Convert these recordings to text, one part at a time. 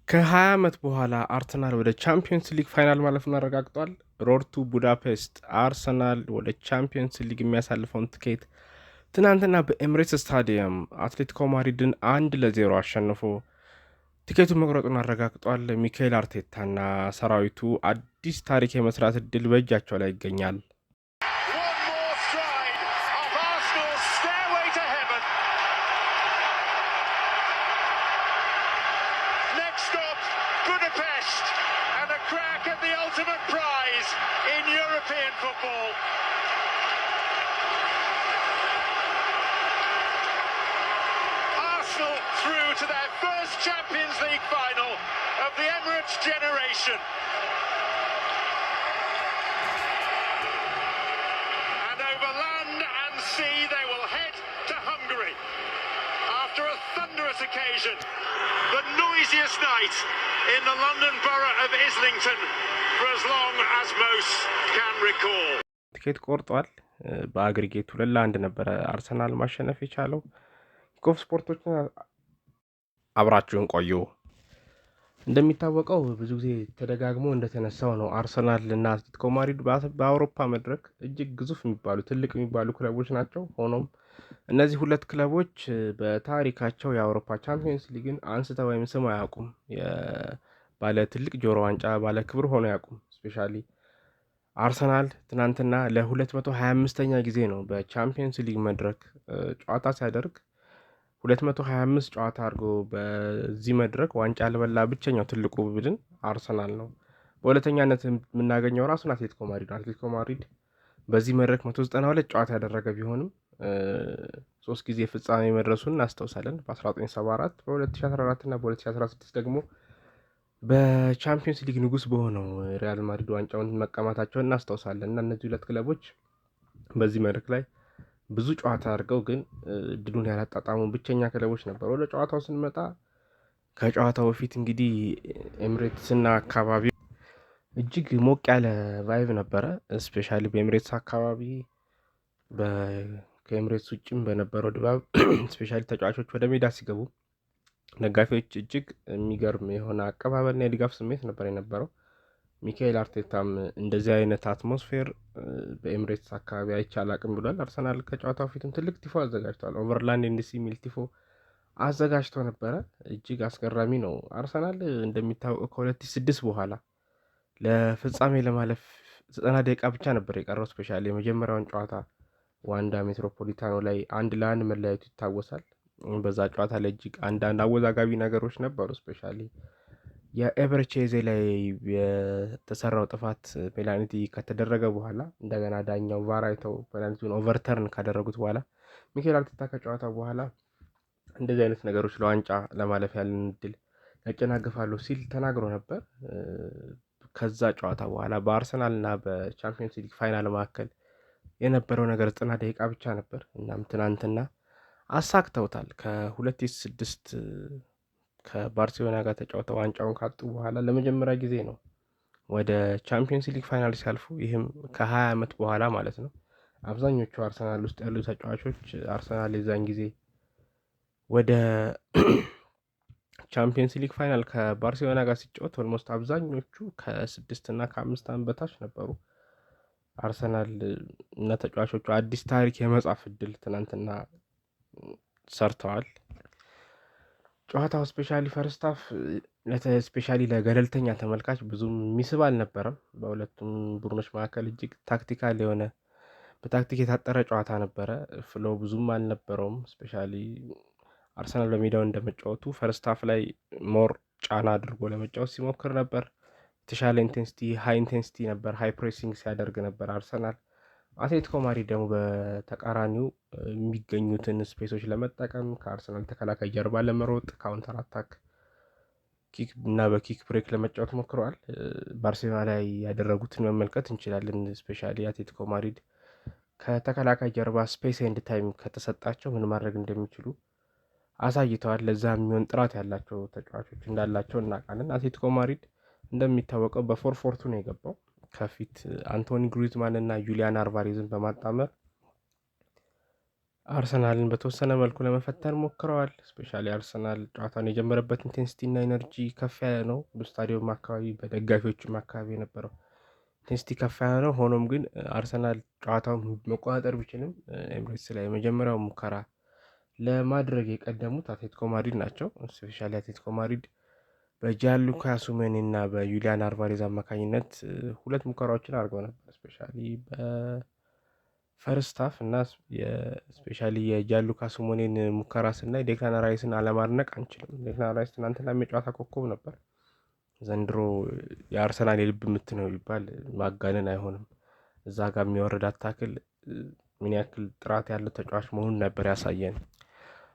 ከ20 ዓመት በኋላ አርሰናል ወደ ቻምፒዮንስ ሊግ final ማለፉን አረጋግጧል። Road to Budapest፣ አርሰናል ወደ ቻምፒዮንስ ሊግ የሚያሳልፈውን ትኬት ትናንትና በኤምሬትስ ስታዲየም አትሌቲኮ ማድሪድን 1-0 አሸንፎ ትኬቱን መቁረጡን አረጋግጧል። ሚካኤል አርቴታና ሰራዊቱ አዲስ ታሪክ የመስራት እድል በእጃቸው ላይ ይገኛል። One more stride of Arsenal's stairway to heaven. Next stop, Budapest, and a crack at the ultimate prize in European football. Arsenal through to their first Champions League final of the Emirates generation. And over land and sea, they will head to Hungary after a thunderous occasion, the noisiest night in the London borough of Islington for as long as most can recall. ትኬት ቆርጧል። በ aggregate 2-1 ነበረ አርሰናል ማሸነፍ የቻለው። ኮፍ ስፖርቶችን አብራችሁን ቆዩ። እንደሚታወቀው ብዙ ጊዜ ተደጋግሞ እንደተነሳው ነው፣ አርሰናል እና አትሌቲኮ ማድሪድ በአውሮፓ መድረክ እጅግ ግዙፍ የሚባሉ፣ ትልቅ የሚባሉ ክለቦች ናቸው። ሆኖም እነዚህ ሁለት ክለቦች በታሪካቸው የአውሮፓ ቻምፒዮንስ ሊግን አንስተው ወይም ስም አያውቁም። ባለ ትልቅ ጆሮ ዋንጫ ባለ ክብር ሆኖ አያውቁም። Especially አርሰናል ትናንትና ለ225ኛ ጊዜ ነው በቻምፒዮንስ ሊግ መድረክ ጨዋታ ሲያደርግ። 225 ጨዋታ አድርጎ በዚህ መድረክ ዋንጫ ያልበላ ብቸኛው ትልቁ ቡድን አርሰናል ነው። በሁለተኛነት የምናገኘው ራሱን አትሌቲኮ ማድሪድ ነው። አትሌቲኮ ማድሪድ በዚህ መድረክ 192 ጨዋታ ያደረገ ቢሆንም ሶስት ጊዜ ፍጻሜ መድረሱን እናስታውሳለን። በ1974፣ በ2014 እና በ2016 ደግሞ በቻምፒዮንስ ሊግ ንጉስ በሆነው ሪያል ማድሪድ ዋንጫውን መቀማታቸውን እናስታውሳለን። እና እነዚህ ሁለት ክለቦች በዚህ መድረክ ላይ ብዙ ጨዋታ አድርገው ግን ድሉን ያላጣጣሙ ብቸኛ ክለቦች ነበሩ። ወደ ጨዋታው ስንመጣ ከጨዋታው በፊት እንግዲህ ኤምሬትስና አካባቢ እጅግ ሞቅ ያለ vibe ነበረ። Especially በኤምሬትስ አካባቢ፣ ከኤምሬትስ ውጭም በነበረው ድባብ፣ especially ተጫዋቾች ወደ ሜዳ ሲገቡ ደጋፊዎች እጅግ የሚገርም የሆነ አቀባበልና የድጋፍ ስሜት ነበር የነበረው። ሚካኤል አርቴታም እንደዚህ አይነት atmosphere በኤምሬትስ አካባቢ አይቼ አላቅም ብሏል። አርሰናል ከጨዋታው በፊትም ትልቅ ቲፎ አዘጋጅቷል። Over land and sea የሚል ቲፎ አዘጋጅቶ ነበረ። እጅግ አስገራሚ ነው። አርሰናል እንደሚታወቀው ከ2006 በኋላ ለፍጻሜ ለማለፍ 90 ደቂቃ ብቻ ነበር የቀረው። Especially የመጀመሪያውን ጨዋታ ዋንዳ ሜትሮፖሊታኖ ላይ 1-1 መለያየቱ ይታወሳል። በዛ ጨዋታ ላይ እጅግ አንዳንድ አወዛጋቢ ነገሮች ነበሩ። Especially የኤቤሬቺ ኤዜ ላይ የተሰራው ጥፋት ፔናልቲ ከተደረገ በኋላ እንደገና ዳኛው VAR አይተው ፔናልቲውን overturn ካደረጉት በኋላ ሚኬል አርቴታ ከጨዋታው በኋላ እንደዚህ አይነት ነገሮች ለዋንጫ ለማለፍ ያለን እድል ያጨናግፋሉ ሲል ተናግሮ ነበር። ከዛ ጨዋታ በኋላ በአርሰናል እና በቻምፒዮንስ ሊግ final መካከል የነበረው ነገር 90 ደቂቃ ብቻ ነበር። እናም ትናንትና አሳክተውታል። ከ2006 ከባርሴሎና ጋር ተጫውተው ዋንጫውን ካጡ በኋላ ለመጀመሪያ ጊዜ ነው ወደ ቻምፒዮንስ ሊግ final ሲያልፉ፣ ይህም ከ20 ዓመት በኋላ ማለት ነው። አብዛኞቹ አርሰናል ውስጥ ያሉ ተጫዋቾች አርሰናል የዛን ጊዜ ወደ ቻምፒየንስ ሊግ final ከባርሴሎና ጋር ሲጫወት almost አብዛኞቹ ከ6 እና ከ5 ዓመት በታች ነበሩ። አርሰናል እና ተጫዋቾቹ አዲስ ታሪክ የመጻፍ እድል ትናንትና ሰርተዋል። ጨዋታው especially first half especially ለገለልተኛ ተመልካች ብዙም የሚስብ አልነበረም። በሁለቱም ቡድኖች መካከል እጅግ tactical የሆነ፣ በታክቲክ የታጠረ ጨዋታ ነበረ። Flow ብዙም አልነበረውም። Especially አርሰናል በሜዳው እንደመጫወቱ first half ላይ more ጫና አድርጎ ለመጫወት ሲሞክር ነበር። የተሻለ intensity፣ high intensity ነበር፣ high pressing ሲያደርግ ነበር አርሰናል። አትሌቲኮ ማድሪድ ደግሞ በተቃራኒው የሚገኙትን space ኦች ለመጠቀም፣ ከአርሰናል ተከላካይ ጀርባ ለመሮጥ፣ counter attack kick እና በ quick break ለመጫወት ሞክረዋል። ባርሴሎና ላይ ያደረጉትን መመልከት እንችላለን። Especially አትሌቲኮ ማድሪድ ከተከላካይ ጀርባ space and time ከተሰጣቸው ምን ማድረግ እንደሚችሉ አሳይተዋል። ለዛ የሚሆን ጥራት ያላቸው ተጫዋቾች እንዳላቸው እናውቃለን። አትሌቲኮ ማድሪድ እንደሚታወቀው በ 4-4-2 ነው የገባው። ከፊት አንቶኒ ግሪዝማን እና ጁሊያን አልቫሬዝን በማጣመር አርሰናልን በተወሰነ መልኩ ለመፈተን ሞክረዋል። Specially አርሰናል ጨዋታውን የጀመረበት intensity እና energy ከፍ ያለ ነው። በስታዲየም አካባቢ በደጋፊዎችም አካባቢ የነበረው intensity ከፍ ያለ ነው። ሆኖም ግን አርሰናል ጨዋታውን መቆጣጠር ቢችልም ኤምሬትስ ላይ የመጀመሪያው ሙከራ ለማድረግ የቀደሙት አትሌቲኮ ማድሪድ ናቸው። Specially አትሌቲኮ ማድሪድ በጂያንሉካ ሲሞኔ እና በዩሊያን አልቫሬዝ አማካኝነት ሁለት ሙከራዎችን አድርገው ነበር። Specially በ first half እና specially የጂያንሉካ ሲሞኔን ሙከራ ስናይ ዴክላን ራይስን አለማድነቅ አንችልም። ዴክላን ራይስ ትናንትና የጨዋታ ኮከብ ነበር። ዘንድሮ የአርሰናል የልብ ምት ነው ቢባል ማጋነን አይሆንም። እዛ ጋር የሚወረዳት tackle ምን ያክል ጥራት ያለው ተጫዋች መሆኑን ነበር ያሳየን።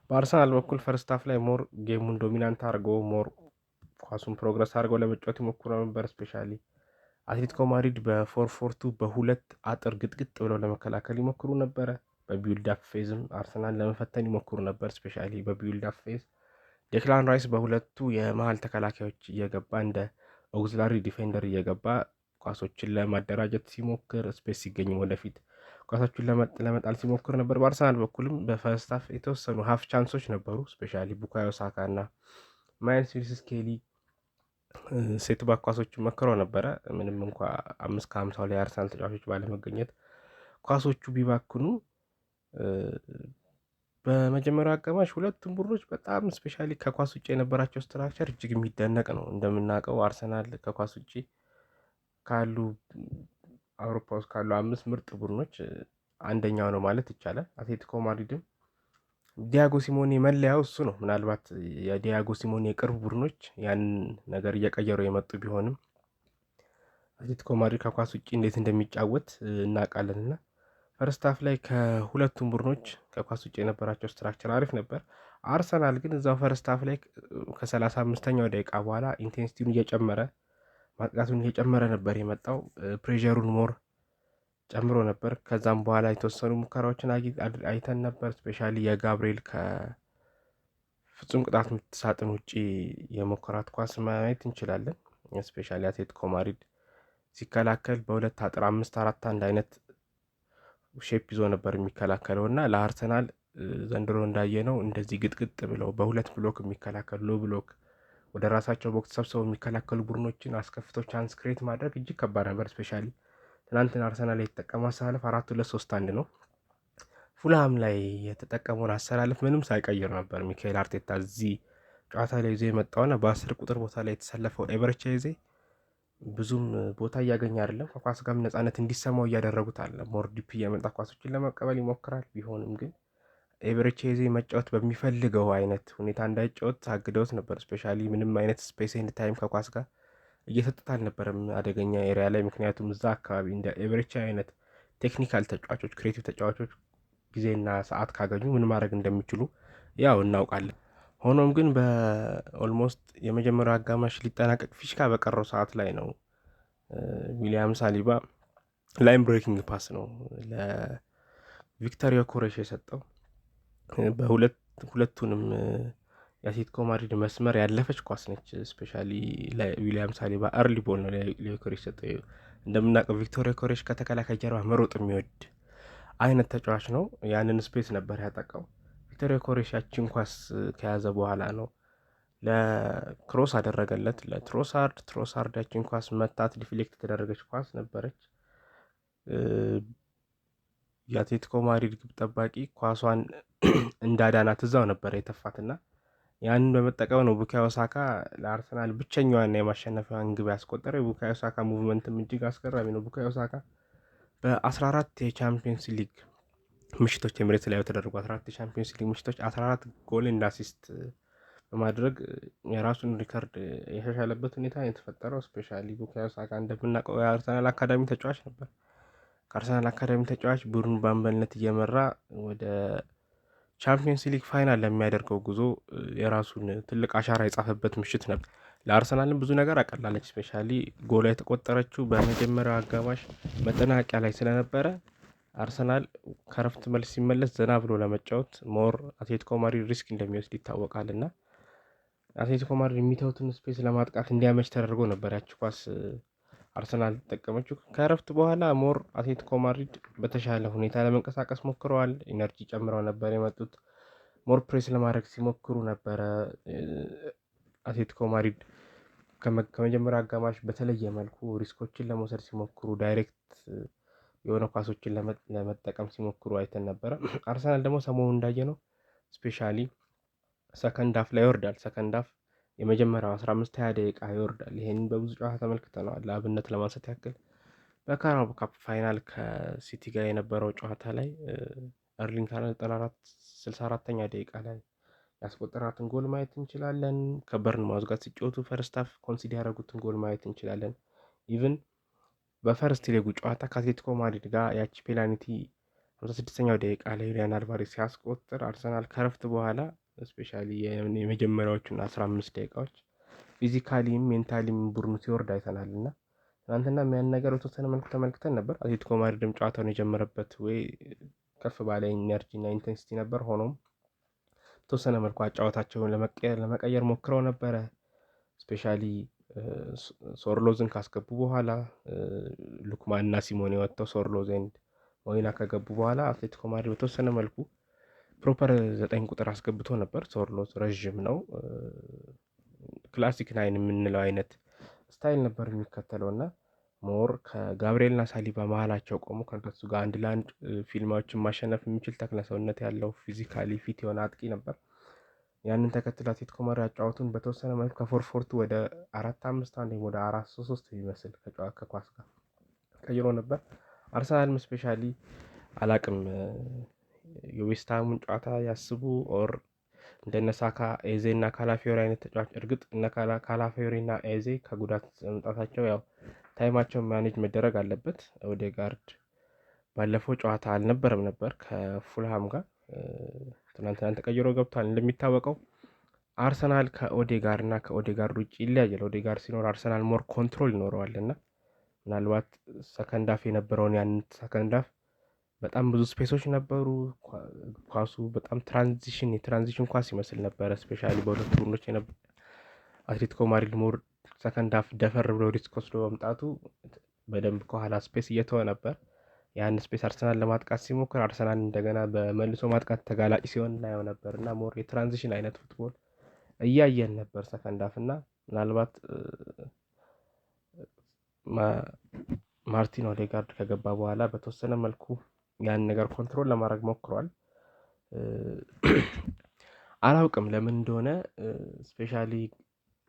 በአርሰናል በኩል first half ላይ more game ኡን dominant አድርገው more ኳሱን progress አድርገው ለመጫወት ይሞክሩ ነበር። Specially አትሌቲኮ ማድሪድ በ 4-4-2 በሁለት አጥር ግጥግጥ ብለው ለመከላከል ይሞክሩ ነበረ። በ build up phase ም አርሰናል ለመፈተን ይሞክሩ ነበር። Specially በ build up phase ዴክላን ራይስ በሁለቱ የመሀል ተከላካዮች እየገባ እንደ auxiliary defender እየገባ ኳሶችን ለማደራጀት ሲሞክር፣ space ሲገኝም ወደፊት ኳሶችን ለመጣል ሲሞክር ነበር። በአርሰናል በኩልም በ first half የተወሰኑ half chance ኦች ነበሩ። Specially ቡካዮ ሳካ እና ማይልስ ሉዊስ ስኬሊ set back ኳሶችን ሞክረው ነበረ። ምንም እንኳ 5 ከ50ው ላይ የአርሰናል ተጫዋቾች ባለመገኘት ኳሶቹ ቢባክኑ፣ በመጀመሪያው አጋማሽ ሁለቱም ቡድኖች በጣም specially ከኳስ ውጭ የነበራቸው structure እጅግ የሚደነቅ ነው። እንደምናውቀው አርሰናል ከኳስ ውጭ ካሉ አውሮፓ ውስጥ ካሉ አምስት ምርጥ ቡድኖች አንደኛው ነው ማለት ይቻላል። አትሌቲኮ ማድሪድም ዲያጎ ሲሞኔ መለያው እሱ ነው። ምናልባት የዲያጎ ሲሞኔ የቅርብ ቡድኖች ያንን ነገር እየቀየሩ የመጡ ቢሆንም አትሌቲኮ ማድሪድ ከኳስ ውጭ እንዴት እንደሚጫወት እናውቃለን እና first half ላይ ከሁለቱም ቡድኖች ከኳስ ውጭ የነበራቸው structure አሪፍ ነበር። አርሰናል ግን እዛው first half ላይ ከ35ኛው ደቂቃ በኋላ intensity ውን እየጨመረ፣ ማጥቃቱን እየጨመረ ነበር የመጣው። Pressure ኡን more ጨምሮ ነበር። ከዛም በኋላ የተወሰኑ ሙከራዎችን አይተን ነበር። Specially የጋብርኤል ከፍጹም ቅጣት ምት ሳጥን ውጭ የሞከራት ኳስ ማየት እንችላለን። Specially አትሌቲኮ ማድሪድ ሲከላከል በሁለት አጥር 5-4-1 አይነት shape ይዞ ነበር የሚከላከለው እና ለአርሰናል ዘንድሮ እንዳየነው እንደዚህ ግጥግጥ ብለው በሁለት block የሚከላከሉ፣ low block ወደ ራሳቸው box ሰብስበው የሚከላከሉ ቡድኖችን አስከፍተው chance create ማድረግ እጅግ ከባድ ነበር። Specially ትናንትና አርሰናል የተጠቀመው አሰላለፍ 4-2-3-1 ነው። ፉልሃም ላይ የተጠቀመውን አሰላለፍ ምንም ሳይቀይር ነበር ሚካኤል አርቴታ እዚህ ጨዋታ ላይ ይዞ የመጣውና በ10 ቁጥር ቦታ ላይ የተሰለፈው ኤቤሬቺ ኤዜ ብዙም ቦታ እያገኘ አይደለም። ከኳስ ጋርም ነጻነት እንዲሰማው እያደረጉት አለ። More deep እየመጣ ኳሶችን ለመቀበል ይሞክራል። ቢሆንም ግን ኤቤሬቺ ኤዜ መጫወት በሚፈልገው አይነት ሁኔታ እንዳይጫወት አግደውት ነበር። Specially ምንም አይነት space and time ከኳስ ጋር እየሰጡት አልነበረም አደገኛ area ላይ። ምክንያቱም እዛ አካባቢ እንደ ኤቤሬቺ አይነት technical ተጫዋቾች፣ creative ተጫዋቾች ጊዜና ሰዓት ካገኙ ምን ማድረግ እንደሚችሉ ያው እናውቃለን። ሆኖም ግን በ almost የመጀመሪያው አጋማሽ ሊጠናቀቅ ፊሽካ በቀረው ሰዓት ላይ ነው ዊሊያም ሳሊባ line breaking pass ነው ለቪክተር ዮኮሬሽ የሰጠው። በሁለት ሁለቱንም የአትሌቲኮ ማድሪድ መስመር ያለፈች ኳስ ነች። Specially ዊሊያም ሳሊባ early ball ነው ለዮኮሬሽ የሰጠው። እንደምናውቀው ቪክቶር ዮኮሬሽ ከተከላካይ ጀርባ መሮጥ የሚወድ አይነት ተጫዋች ነው። ያንን space ነበር ያጠቃው። ቪክቶር ዮኮሬሽ ያችን ኳስ ከያዘ በኋላ ነው ለ cross አደረገለት ለትሮሳርድ። ትሮሳርድ ያችን ኳስ መታት። Deflect የተደረገች ኳስ ነበረች። የአትሌቲኮ ማድሪድ ግብ ጠባቂ ኳሷን እንዳዳናት እዛው ነበረ የተፋትና ያንን በመጠቀም ነው ቡካዮ ሳካ ለአርሰናል ብቸኛዋና የማሸነፊያዋን ግብ ያስቆጠረው። የቡካዮ ሳካ movement ም እጅግ አስገራሚ ነው። ቡካዮ ሳካ በ14 የቻምፒየንስ ሊግ ምሽቶች፣ ኤምሬትስ ላይ በተደረጉ 14 የቻምፒየንስ ሊግ ምሽቶች 14 goal and assist በማድረግ የራሱን record ያሻሻለበት ሁኔታ የተፈጠረው። Specially ቡካዮ ሳካ እንደምናውቀው የአርሰናል አካዳሚ ተጫዋች ነበር። ከአርሰናል አካዳሚ ተጫዋች ቡድን በአምበልነት እየመራ ወደ ቻምፒየንስ ሊግ final ለሚያደርገው ጉዞ የራሱን ትልቅ አሻራ የጻፈበት ምሽት ነበር። ለአርሰናልም ብዙ ነገር አቀላለች። Specially ጎሏ የተቆጠረችው በመጀመሪያው አጋማሽ መጠናቀቂያ ላይ ስለነበረ አርሰናል ከረፍት መልስ ሲመለስ ዘና ብሎ ለመጫወት more አትሌቲኮ ማድሪድ risk እንደሚወስድ ይታወቃል እና አትሌቲኮ ማድሪድ የሚተውትን space ለማጥቃት እንዲያመች ተደርጎ ነበር ያቺ ኳስ አርሰናል ተጠቀመችው። ከእረፍት በኋላ more አትሌቲኮ ማድሪድ በተሻለ ሁኔታ ለመንቀሳቀስ ሞክረዋል። Energy ጨምረው ነበር የመጡት። More press ለማድረግ ሲሞክሩ ነበረ። አትሌቲኮ ማድሪድ ከመጀመሪያው አጋማሽ በተለየ መልኩ risk ኦችን ለመውሰድ ሲሞክሩ፣ direct የሆነ ኳሶችን ለመጠቀም ሲሞክሩ አይተን ነበረ። አርሰናል ደግሞ ሰሞኑን እንዳየነው especially second half ላይ ይወርዳል። Second half የመጀመሪያው 15 20 ደቂቃ ይወርዳል። ይሄንን በብዙ ጨዋታ ተመልክተነዋል። ለአብነት ለማንሳት ያክል በካራባኦ ካፕ final ከሲቲ ጋር የነበረው ጨዋታ ላይ ኤርሊንግ ሃላንድ 94 64ኛ ደቂቃ ላይ ያስቆጠራትን ጎል ማየት እንችላለን። ከበርንማውዝ ጋር ሲጫወቱ first half concede ያደረጉትን ጎል ማየት እንችላለን። Even በ first leg ኡ ጨዋታ ከአትሌቲኮ ማድሪድ ጋር ያቺ ፔናልቲ 56ኛው ደቂቃ ላይ ዩሊያን አልቫሬዝ ሲያስቆጥር አርሰናል ከረፍት በኋላ especially የመጀመሪያዎቹን 15 ደቂቃዎች physically ም mentally ም ቡድኑ ሲወርድ አይተናል እና ትናንትና ያን ነገር በተወሰነ መልኩ ተመልክተን ነበር። አትሌቲኮ ማድሪድም ጨዋታውን የጀመረበት ወይ ከፍ ባለ energy እና intensity ነበር። ሆኖም በተወሰነ መልኩ አጫወታቸውን ለመቀየር ሞክረው ነበረ። Especially ሶርሎዝን ካስገቡ በኋላ፣ ሉክማን እና ሲሞኔ ወጥተው ሶርሎዝ and ሞሊና ከገቡ በኋላ አትሌቲኮ ማድሪድ በተወሰነ መልኩ proper 9 ቁጥር አስገብቶ ነበር። ሶርሎዝ ረዥም ነው። Classic nine የምንለው አይነት style ነበር የሚከተለው እና more ከጋብርኤልና ሳሊባ መሀላቸው ቆሞ ከእነሱ ጋር አንድ ለአንድ ፊልማዎችን ማሸነፍ የሚችል ተክለ ሰውነት ያለው physically fit የሆነ አጥቂ ነበር። ያንን ተከትሎ አትሌቲኮ ማድሪድ አጫወቱን በተወሰነ መልኩ ከ 4-4-2 ወደ 4-5-1 ወይም ወደ 4-3-3 የሚመስል ከኳስ ጋር ቀይሮ ነበር። አርሰናልም especially አላቅም የዌስትሃሙን ጨዋታ ያስቡ or እንደነ ሳካ፣ ኤዜ እና ካላፊዮሪ አይነት ተጫዋች፣ እርግጥ እነ ካላፊዮሪ እና ኤዜ ከጉዳት መምጣታቸው ያው time ኣቸውን manage መደረግ አለበት። ኦዴጋርድ ባለፈው ጨዋታ አልነበረም ነበር ከፉልሃም ጋር፣ ትናንትና ተቀይሮ ገብቷል። እንደሚታወቀው አርሰናል ከኦዴጋር እና ከኦዴጋርድ ውጭ ይለያያል። ኦዴጋርድ ሲኖር አርሰናል more control ይኖረዋል እና ምናልባት second half የነበረውን ያንን second half በጣም ብዙ space ኦች ነበሩ። ኳሱ በጣም transition የ transition ኳስ ይመስል ነበረ። Especially በሁለቱ ቡድኖች የነበረ አትሌቲኮ ማድሪድ more second half ደፈር ብሎ risk ወስዶ መምጣቱ በደንብ ከኋላ space እየተወ ነበር። ያን space አርሰናል ለማጥቃት ሲሞክር አርሰናል እንደገና በመልሶ ማጥቃት ተጋላጭ ሲሆን እናየው ነበር እና more የ transition አይነት football እያየን ነበር second half እና ምናልባት ማርቲን ኦዴጋርድ ከገባ በኋላ በተወሰነ መልኩ ያን ነገር control ለማድረግ ሞክሯል። አላውቅም ለምን እንደሆነ especially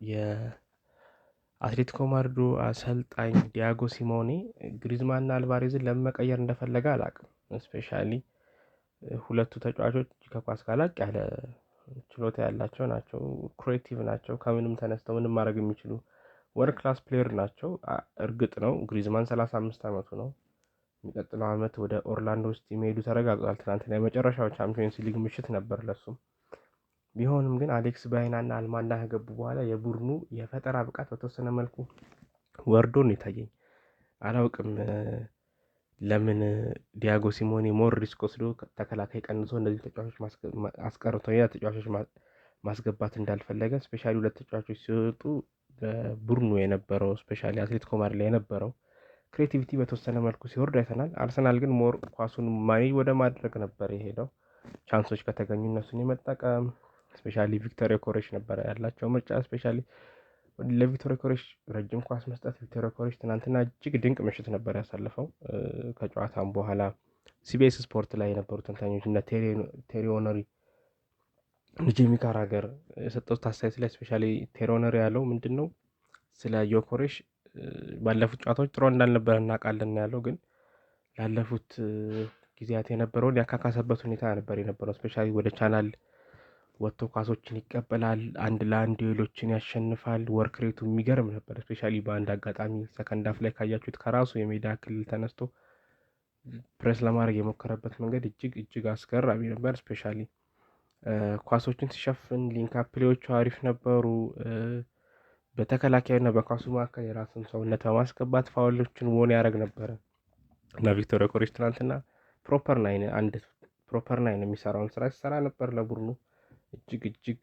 የአትሌቲኮ ማድሪዱ አሰልጣኝ ዲያጎ ሲሞኔ ግሪዝማንና አልቫሬዝን ለምን መቀየር እንደፈለገ አላውቅም። Especially ሁለቱ ተጫዋቾች ከኳስ ጋር ላቅ ያለ ችሎታ ያላቸው ናቸው። Creative ናቸው። ከምንም ተነስተው ምንም ማድረግ የሚችሉ world class player ናቸው። እርግጥ ነው ግሪዝማን 35 ዓመቱ ነው። የሚቀጥለው ዓመት ወደ ኦርላንዶ ሲቲ መሄዱ ተረጋግጧል። ትናንትና የመጨረሻው ቻምፒዮንስ ሊግ ምሽት ነበር ለሱም። ቢሆንም ግን አሌክስ ባይና እና አልማንዳ ከገቡ በኋላ የቡድኑ የፈጠራ ብቃት በተወሰነ መልኩ ወርዶ ነው የታየኝ። አላውቅም ለምን ዲያጎ ሲሞኔ more risk ወስዶ ተከላካይ ቀንሶ እነዚህ ተጫዋቾች አስቀርቶ ሌላ ተጫዋቾች ማስገባት እንዳልፈለገ። Especially ሁለት ተጫዋቾች ሲወጡ በቡድኑ የነበረው፣ especially አትሌቲኮ ማድሪድ ላይ የነበረው creativity በተወሰነ መልኩ ሲወርድ አይተናል። አርሰናል ግን more ኳሱን manage ወደ ማድረግ ነበር የሄደው። Chance ኦች ከተገኙ እነሱን የመጠቀም፣ especially ቪክቶር ዮኬሬሽ ነበረ ያላቸው ምርጫ። Especially ለቪክቶር ዮኬሬሽ ረጅም ኳስ መስጠት። ቪክቶር ዮኬሬሽ ትናንትና እጅግ ድንቅ ምሽት ነበር ያሳለፈው። ከጨዋታም በኋላ ሲቢኤስ ስፖርት ላይ የነበሩ ተንታኞች እነ ቴሪ ኦነሪ፣ ጄሚ ካራገር የሰጡት አስተያየት ላይ especially ቴሪ ኦነሪ ያለው ምንድን ነው? ስለ ዮኬሬሽ ባለፉት ጨዋታዎች ጥሩ እንዳልነበረ እናውቃለን ያለው፣ ግን ላለፉት ጊዜያት የነበረውን ያካካሰበት ሁኔታ ነበር የነበረው። Especially ወደ ቻናል ወጥቶ ኳሶችን ይቀበላል፣ አንድ ለአንድ duel ኦችን ያሸንፋል። Work rate ኡ የሚገርም ነበር። Especially በአንድ አጋጣሚ second half ላይ ካያችሁት ከራሱ የሜዳ ክልል ተነስቶ ፕሬስ ለማድረግ የሞከረበት መንገድ እጅግ እጅግ አስገራሚ ነበር። Especially ኳሶችን ሲሸፍን link up play ዎቹ አሪፍ ነበሩ። በተከላካዩና በኳሱ መካከል የራሱን ሰውነት በማስገባት foul ኦችን won ያደረግ ነበረ እና ቪክቶር ዮኬሬሽ ትናንትና proper nine፣ አንድ proper nine የሚሰራውን ስራ ሲሰራ ነበር። ለቡድኑ እጅግ እጅግ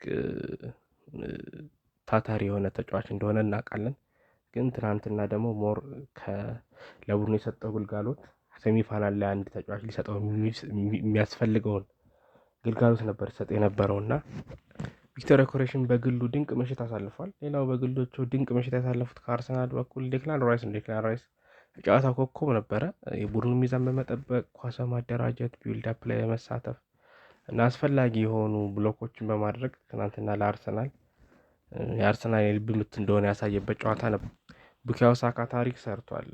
ታታሪ የሆነ ተጫዋች እንደሆነ እናውቃለን። ግን ትናንትና ደግሞ more ለቡድኑ የሰጠው ግልጋሎት semi-final ላይ አንድ ተጫዋች ሊሰጠው የሚያስፈልገውን ግልጋሎት ነበር ሲሰጥ የነበረው እና ቪክቶር ዮኬሬሽን በግሉ ድንቅ ምሽት አሳልፏል። ሌላው በግሎቹ ድንቅ ምሽት ያሳለፉት ከአርሰናል በኩል ዴክላን ራይስ ነው። ዴክላን ራይስ የጨዋታው ኮከብ ነበረ። የቡድኑ ሚዛን በመጠበቅ፣ ኳስ በማደራጀት፣ build up ላይ በመሳተፍ እና አስፈላጊ የሆኑ block ኦችን በማድረግ ትናንትና ለአርሰናል የአርሰናል የልብ ምት እንደሆነ ያሳየበት ጨዋታ ነበር። ቡካዮ ሳካ ታሪክ ሰርቷል።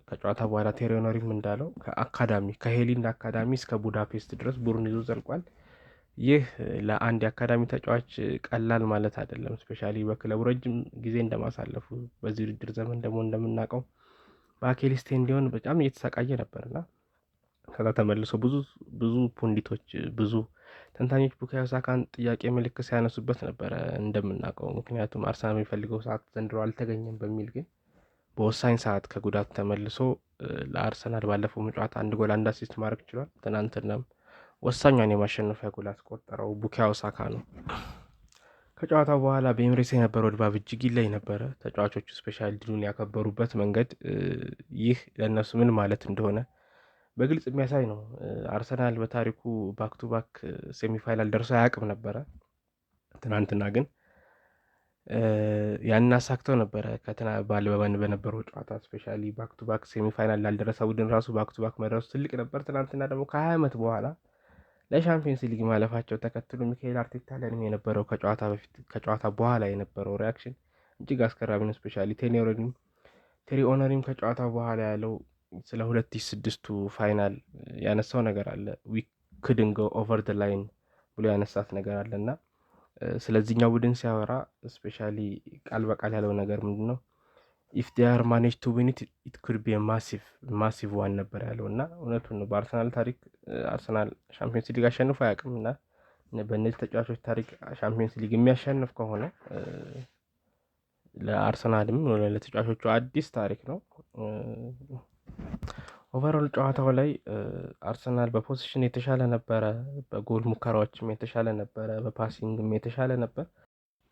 ከጨዋታ በኋላ ቴሪ ኦነሪም እንዳለው ከአካዳሚ፣ ከሄል ኤንድ አካዳሚ እስከ ቡዳፔስት ድረስ ቡድን ይዞ ዘልቋል። ይህ ለአንድ የአካዳሚ ተጫዋች ቀላል ማለት አይደለም። Especially በክለቡ ረጅም ጊዜ እንደማሳለፉ፣ በዚህ ውድድር ዘመን ደግሞ እንደምናውቀው በ Achilles tendon በጣም እየተሰቃየ ነበርና ከዛ ተመልሶ ብዙ ብዙ pundit ኦች፣ ብዙ ተንታኞች ቡካዮ ሳካን ጥያቄ ምልክት ሲያነሱበት ነበረ እንደምናውቀው። ምክንያቱም አርሰናል የሚፈልገው ሰዓት ዘንድሮ አልተገኘም በሚል። ግን በወሳኝ ሰዓት ከጉዳት ተመልሶ ለአርሰናል ባለፈው ጨዋታ አንድ ጎል አንድ assist ማድረግ ችሏል። ትናንትናም ወሳኟን የማሸነፊያ ጎል ያስቆጠረው ቡካዮ ሳካ ነው። ከጨዋታው በኋላ በኤምሬትስ የነበረው ድባብ እጅግ ይለይ ነበረ። ተጫዋቾቹ especially ድሉን ያከበሩበት መንገድ ይህ ለእነሱ ምን ማለት እንደሆነ በግልጽ የሚያሳይ ነው። አርሰናል በታሪኩ back to back semi-final ደርሶ አያውቅም ነበረ። ትናንትና ግን ያንን አሳክተው ነበረ። ባለ በነበረው ጨዋታ especially back to back semi-final ላልደረሰ ቡድን ራሱ back to back መድረሱ ትልቅ ነበር። ትናንትና ደግሞ ከ20 ዓመት በኋላ ለሻምፒየንስ ሊግ ማለፋቸው ተከትሎ ሚካኤል አርቴታ ለንም የነበረው ከጨዋታ በፊት ከጨዋታ በኋላ የነበረው reaction እጅግ አስገራሚ ነው። Especially ቴሪ ኦነሪም ከጨዋታ በኋላ ያለው ስለ 2006ቱ final ያነሳው ነገር አለ። "We couldn't go over the line" ብሎ ያነሳት ነገር አለ እና ስለዚህኛው ቡድን ሲያወራ especially ቃል በቃል ያለው ነገር ምንድን ነው? "If they are manage to win it, it could be massive, massive one" ነበር ያለው እና እውነቱን ነው። በአርሰናል ታሪክ አርሰናል ሻምፒዮንስ ሊግ አሸንፎ አያውቅም እና በእነዚህ ተጫዋቾች ታሪክ ሻምፒዮንስ ሊግ የሚያሸንፍ ከሆነ ለአርሰናልም ለተጫዋቾቹ አዲስ ታሪክ ነው። Overall ጨዋታው ላይ አርሰናል በ possession የተሻለ ነበረ፣ በጎል ሙከራዎችም የተሻለ ነበረ፣ በ passing ም የተሻለ ነበር።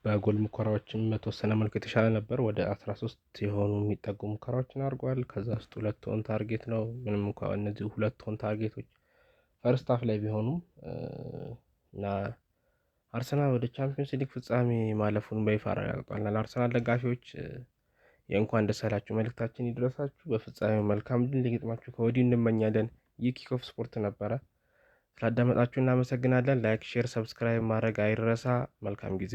በጎል ሙከራዎችም በተወሰነ መልኩ የተሻለ ነበር። ወደ 13 የሆኑ የሚጠጉ ሙከራዎችን አድርጓል። ከዛ ውስጥ ሁለት on target ነው። ምንም እንኳ እነዚህ ሁለት on target ኦች first half ላይ ቢሆኑም እና አርሰናል ወደ ቻምፒዮንስ ሊግ ፍጻሜ ማለፉን በይፋ አረጋግጧል። ለአርሰናል ደጋፊዎች የእንኳን ደስ ያላችሁ መልእክታችን ይድረሳችሁ። በፍጻሜው መልካም ድል እንዲገጥማችሁ ከወዲሁ እንመኛለን። ይህ ኪኮፍ ስፖርት ነበረ። ስላዳመጣችሁ እናመሰግናለን። Like፣ share፣ subscribe ማድረግ አይረሳ። መልካም ጊዜ።